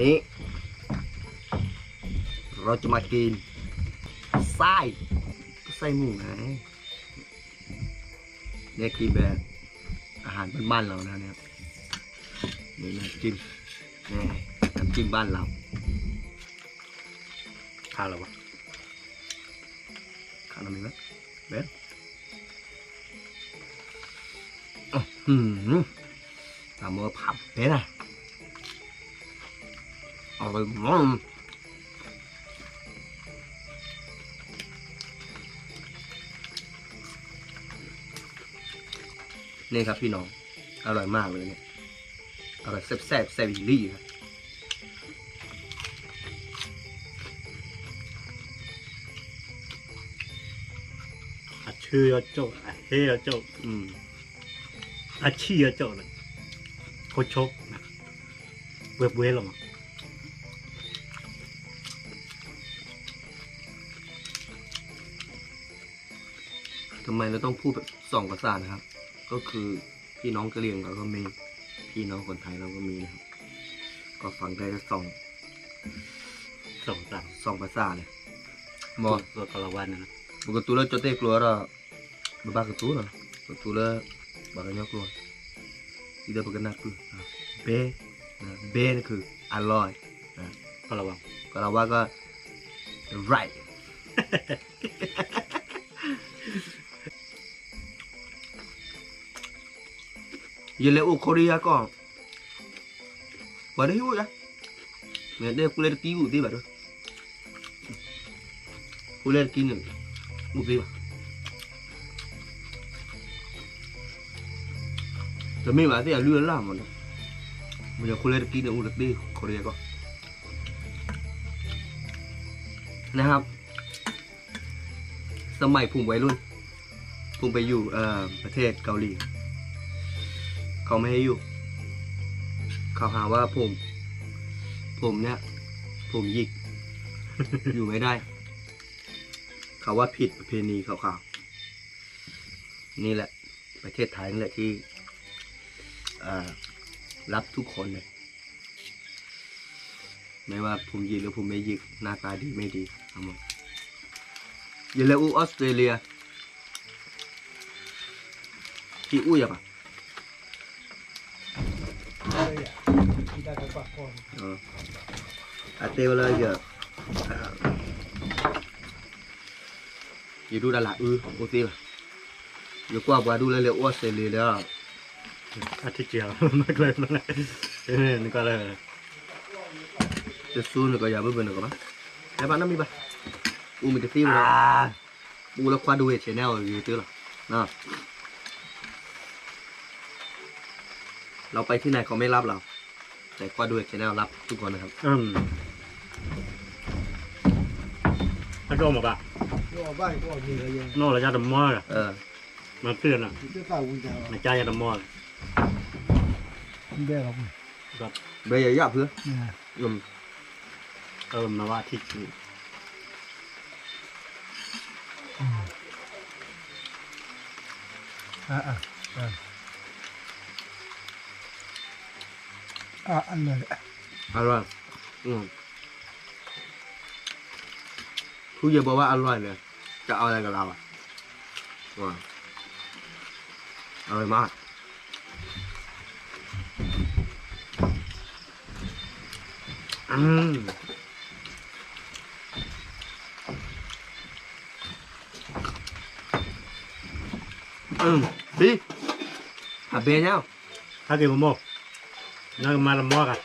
นี่ เราจะมากินไส้ ไส้หมูนะ เนี่ยกินแบบอาหารบ้านๆเรานะเนี่ย นี่น้ำจิ้ม นี่น้ำจิ้มบ้านเรา ข้าวอะไรวะ ข้าวน้ำมันนะ เบน อืม ตำเอาผักเบนอะ เอาไป อืม นี่ครับพี่น้อง อร่อยมากเลยเนี่ย อร่อยแซ่บๆ แซ่บอีหลีครับ အချၢရောကျိတ် အဟဲရောကျိတ် အဆံၣ်ရောကျိတ် ခိၣ်ဆိ ဝဲပှဲၤလီၤမး ทำไมเราต้องพูดแบบสองภาษานะครับ ก็คือพี่น้องกะเหรี่ยงเราก็มี พี่น้องคนไทยเราก็มีนะครับ ก็ฟังได้ทั้งสอง สองภาษา สองภาษาเลย มอ ကလဝါန့ၣ် ပကတူလၢကၠီတဲကျိာ်ဒီး ပဘၣ်ကတူလီၤ ပကတူလၢ ပှၤကညီကျိာ် ဒ်သိးပကနၢ်ပၢၢ် ဘဲ ဘဲ นี่คืออร่อย ကလဝါ ကလဝါ ก็ right ယလဲၤအိၣ်ခိရံယါကီၢ် ပှၤတဟ့ၣ်အိၣ်ယါ မ့ၢ်တဲကူလဲတကံအိၣ်သ့ဘၣ်ဒီး ကူလဲတကံန့ၣ် အိၣ်သ့ဘၣ် တမ့ၢ်ဘၣ်သ့ၣ်အလုၢ်အလၢ်မးနီၤ မ့ၢ်ယခိလဲတကံန့ၣ် အိၣ်တသ့ ခိရံယါကီၢ် นะครับ สมัยผมวัยรุ่น ผมไปอยู่เอ่อประเทศเกาหลี เขาไม่ให้อยู่ เขาหาว่าผม ผมเนี่ย ผมหยิก อยู่ไม่ได้ เขาว่าผิดประเพณีเขาเขา นี่แหละ ประเทศไทยนี่แหละที่เอ่อรับทุกคนเลย ไม่ว่าผมหยิกหรือผมไม่หยิก หน้าตาดีไม่ดี เอาหมด อย่าเลยอู้ออสเตรเลีย ที่อู้อย่างอ่ะ အတဲဝဲလၢယ ယဒိၣ်တၢ်လၢအု အိၣ်သ့လီၤ ယကွၢ်ပှၤဒိၣ်လၢလဲၤအိၣ်စဲးလံလၢ အထံၣ်က့ၤ မ့ၢ်ကျဲ နကလၢ တစူနကယၤဘၣ်ဘၣ်နကဘၣ် ဟဲဘၣ်နီတမံၤဘၣ် အိၣ်မ့ၢ်တသ့ဝဲဒီး အိၣ်လၢခွါဒိဝဲၢ် channel အဂ့ၤကတၢၢ်လီၤ เราไปที่ไหนเขาไม่รับเรา แต่คว้าดูแชนแนลรับทุกคนนะครับ อืม ถ้าโดนหมดปะ โดนบ้านก็มีอะไรเยอะ โน่นระยะตะมอเลย เออ มันเพื่อนอ่ะ มันจะตายวิ่งจัง มันจ้ายาตะมอเลย ไม่ได้หรอก ครับ เบย์อย่าหยาบเพื่อน เนี่ย อืม เออ มาว่าที่จริง อืม อ่ะ อ่ะ อ่ะ อ่ะ อร่อย อร่อย อืม ผู้ใหญ่บอกว่าอร่อยเลย จะเอาอะไรกับเราอ่ะ ว้าว อร่อยมาก อืม อืม พี่ หาเบียร์แล้ว ဟဲက့ၤမ့ၢ်မိၢ် နကမၤတမီကၤ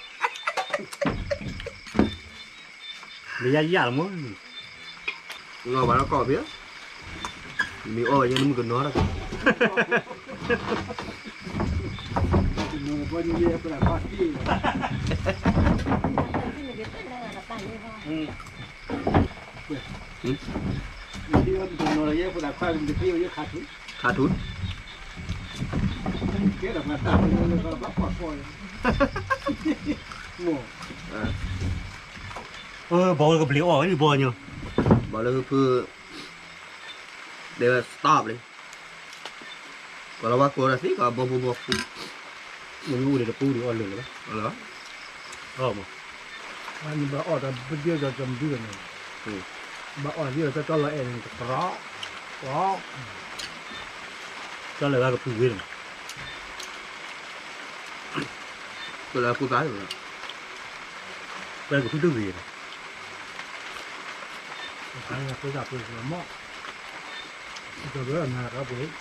လၢယၤယၤလီၤမိၢ် နီၢ်ဘၣ်လၢကီၢ်ဖဲ မ့ၢ်အီၣ်ဘၣ်ယဲန့ၣ်မုၣ်ကနီၤတၢ် ขาดทุน เออ บอกเลยก็เปลี่ยนออกนี่บอกเนี่ย บอกเลยก็คือ เดี๋ยว stop เลย ကလီၤဝါကျိၤဒီးသံကီး ဘီဘီဘီဖူ မ့ၢ်မ့ၣ်အူဒံးတပူဒံးအီၣ်လၢာ်လၢၤဘၣ် အီၣ်လၢၤဘၣ် အီၣ်မး နဘၣ်အီၣ်တၢ်ပဒံၣ်ဒီးကမဒုၣ်ဒီးန့ၣ်, ဘၣ်အီၣ်ဒ်ဒီးကၠီလီၤအဲၣ်န့ၣ် တကရီ, ကရီ, ကၠီလီၤဝဲကဖုဂ့ၤန့ၣ်, ကလၢကူသး, ဝဲကဖုတဂ့ၤန့ၣ်, ဖိသၣ်ဖိလီၤမး, ကလၢနၤကပှ့ၤ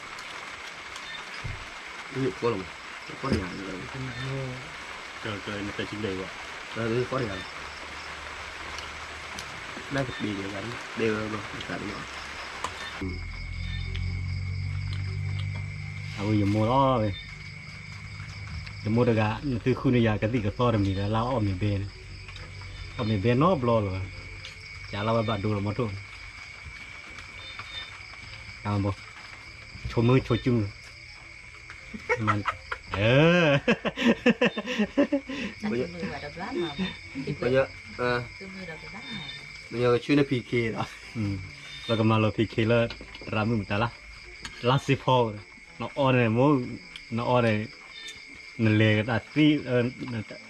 ကီလီၤမး, ကီတယၤ, ကနတၢ်စံးဘျဲၣ်ဘၣ်, ကီတယၤ, နကပ့ၤက့ၤ, ပ့ၤဝဲဘျီ, အဝဲယမိၢ်လီၤ, ယမိၢ်တဂၤ နသုဃုန့ၢ်ယၤကသံၣ်ကသီတမံၤဒီး လၢအီၣ်မ့ၤဘဲန့ၣ်, အီၣ်မ့ၤဘဲနီတဘျီလၢၤဘၣ်, ကလၢဝဲဘၣ်ဒိလီၤမးထိၣ်, တၢ်ဘီ, ဆိမိၣ်ဆိကၠူ, မၤ, ပကဆှၢန့ၢ် ဖံခ့လီၤ, ပကမၤလီၤဖံခ့လၢ တရၣ်မုၣ်မတၤလၢ်, လါစ့ဖီ, နအီန့ၣ်မိၢ်, နအီန့ၣ်, နလဲၤတၢ်သံ,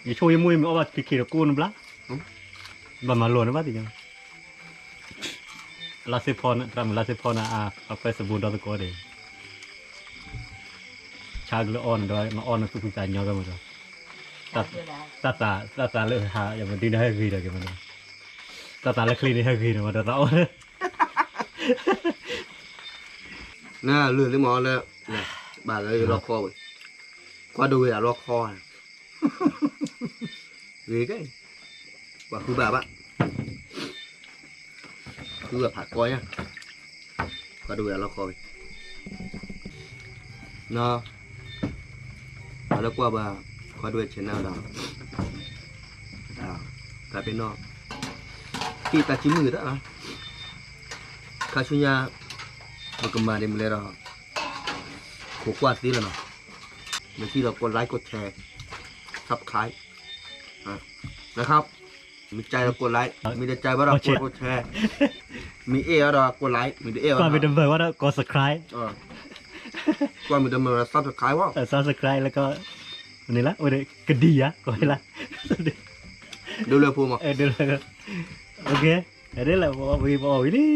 ယဆိကမိၣ်ယမိၢ်ယမ့ၢ်အီၣ်ဘၣ်ဖံခ့ဒီးကိးနဘျါ, ဘၣ်မၤလိာ်န့ၣ်ဘၣ်သ့ၣ်ညါ လါစ့ဖီန့ၣ်, တရၣ်မုၣ်လါစ့ဖီန့ၣ်, အဖဲစဘူးဒီသကိးန့ၣ်, ဆါကလုာ်အီၣ်န့ၣ်ဒီး နအီၣ်န့ၣ်သူၣ်ဖှံသးညီကဲမးဒီး, တၢ်သး, တၢ်သးလၢဟး ယမဒုန့ၣ်ဟဲဂ့ၤဒီးကဲမးဒီး, တၢ်သးလၢချ့န့ၣ်ဟဲဂ့ၤန့ၣ်မးဒီး သးအီၣ် နလုၢ်သ့ၣ်မးလၢ, ဘၣ်လၢယလီၢ်ခီဝဲ, ကွၢ်ဒိဝဲဒၣ်လီၢ်ခီ, ဂ့ၤကဲ, ပှၤဃုဘၣ်ဘၣ်, ဃုဘၣ်ဖးကီညါ, ကွၢ်ဒိဝဲဒၣ်လီၢ်ခီဝဲ, နီၤ, အလၢကွၢ်ဘၣ်, ကွၢ်ဒိဝဲ channel ဒီး, တၢ်ပ့ၤနီၣ်, ဟံၣ်တၢ်စုမုၢ်တၢ်, ခါဆူညါ, ပကမၤဒ်မနုၤလဲၣ်ဒီး, ခိးကွၢ်သ့လီၤနီၤ, မ့ၢ်ထံၣ်ဒီး กดไลค์ กดแชร์ subscribe นะครับ, မ့ၢ်ကြိုက်ဒီး กดไลค์, မ့ၢ်တကြိုက်ဘၣ်ဒီး กด กดแชร์, မ့ၢ်အဲၣ်ဒီး กดไลค์, မ့ၢ်တအဲၣ်ဘၣ်ဒီး ကွၢ်မ့ၢ်တမုာ်ဝဲ subscribe, ကွၢ်မ့ၢ်တမုာ်ဝဲ subscribe ဝဲ, subscribe လၢက, န့ၣ်လၢ, ကဒံယါ, ကီလၢ, ဒိလၢဖိမး, ဒိလၢ, အဒ်လဲၣ်, ပအီၣ်ဝံၤ ပအီၣ်ဝံၤလံ